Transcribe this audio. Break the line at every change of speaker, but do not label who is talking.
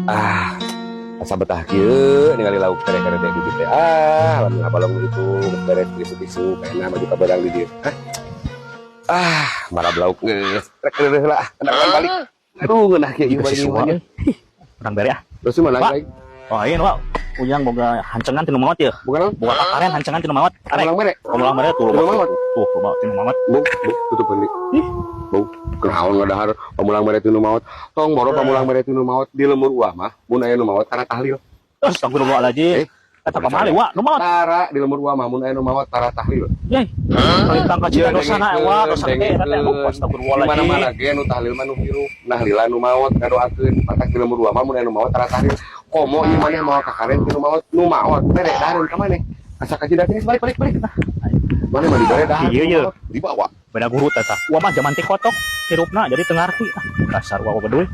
Ah, asa betah kieu ningali lauk tere-tere teh di dieu teh. Ah, lamun ngabalong itu beres isuk-isuk kayakna maju ka beurang di dieu. Hah? Ah, marab lauk geus. Rek reureun lah, kenapa balik. Aduh, ngeunah kieu ieu
Si
balik
Suwa.
imahnya.
Urang bere ah.
Terus mana
Pak.
lagi?
Oh, iya, Wak. Ujang boga hancengan tinu maot ya.
Bukan naon?
Boga kakaren hancengan tinu maot. Arek.
Pamulang mere.
Pamulang mere tuh
Tinu
loba.
maot.
Tuh, loba tinu maot.
Bung, bung, tutup heuli. Bung, kunaon ngadahar pamulang mere tinu maot. Tong boro pamulang mere tinu maot di lembur uah mah, mun aya nu maot tara tahlil.
Astagfirullahaladzim.
Eh,
Eta pamali, Wak, nu maot.
Tara di lembur uah mah mun aya nu maot tara tahlil.
Yey. Kalintang kacita dosana, Wak, dosa gede eta teh. Aduh,
Di
astagfirullahaladzim.
mana-mana ge nu tahlil mah nu hirup, nahlila nu maot ngadoakeun. Matak di lembur uah mah mun aya nu maot tara tahlil. Komo ieu maneh mawa kakaren tinu maot, nu maot mere dahareun ka maneh. Asa kacida teh balik balik balik. Maneh mah dibere dahar.
Iya, iya.
Dibawa.
Beda guru teh tah. Uwa mah jaman teh kotok hirupna jadi teu ngarti. Ah, dasar uwa beduy.